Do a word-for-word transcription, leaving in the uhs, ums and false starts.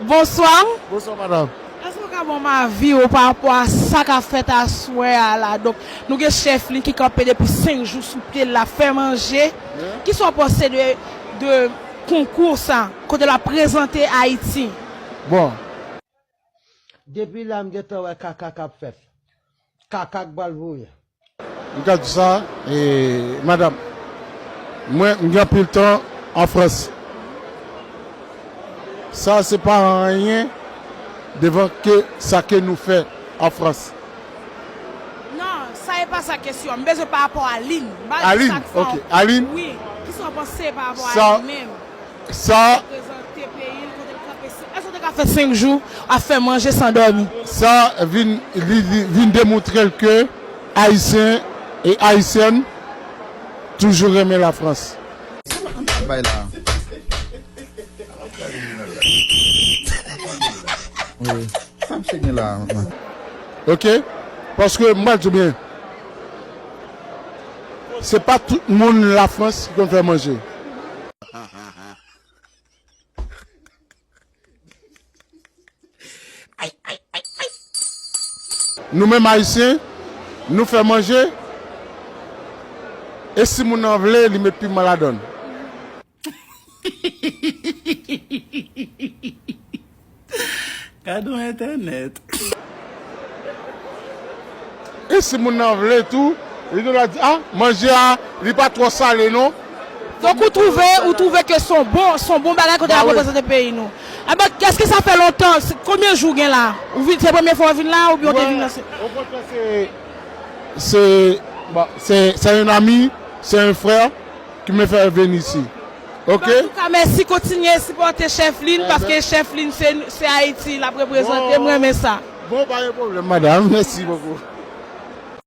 Bonswa. Bonswa, madanm. Èske w ka ban m avi w pa rapò a sa k ap fèt aswè a la? Donk, nou gen chèf li ki kanpe depi senk jou sou pye l la, fè manje. Wi. Kisa w panse de, de konkou sa, kote l ap prezante Ayiti? Bon. Depi la, m gentan wè kaka k ap fèt. Kaka k pral voye. M ka di sa, e, madanm, mwen, m gen anpil tan an Frans. Sa, se pa anyen devan ke sa ke nou fè an Frans. Non, sa e pa sa kesyon. M bezwen pa rapò a Lin. M pa di Alin, sa k fè w. Ok, Alin. Wi. Kisa w panse pa rapò a Sa, li menm? Sa, Prezante peyi l kote l kanpe. Èske w te ka fè senk jou ap fè manje san dòmi? Sa vin, li, li vin demontre l ke Ayisyen e Ayisyèn toujou renmen Lafrans. Bay la. Wi. Sa misye gen la, man? Ok? Paske m pral di w byen, se pa tout moun Lafrans ki konn fè manje. Nou menm Ayisyen, nou fè manje, e si moun nan vle, li met piman ladann. Gad on entènèt. E si moun nan vle tou, li gen dwa di, a, manje a, li pa twò sale non. Donk ou twouve, ou twouve ke se yon bon, se yon bon bagay kote n ap reprezante peyi nou. Aba, èske sa fè lontan? Se, konbyen jou w gen la? Ou vin, se premye fwa w vin la oubyen w te vin nan se... Okontrè, se, se, bon, se, c'est un ami, c'est un frère qui me fait venir ici. Ok? Antouka, mèsi, kontinye sipòte chèf Lin, paske chèf Lin se, se Ayiti l ap reprezante, m renmen sa. Bon, pa gen pwoblèm, madanm. Mèsi bokou.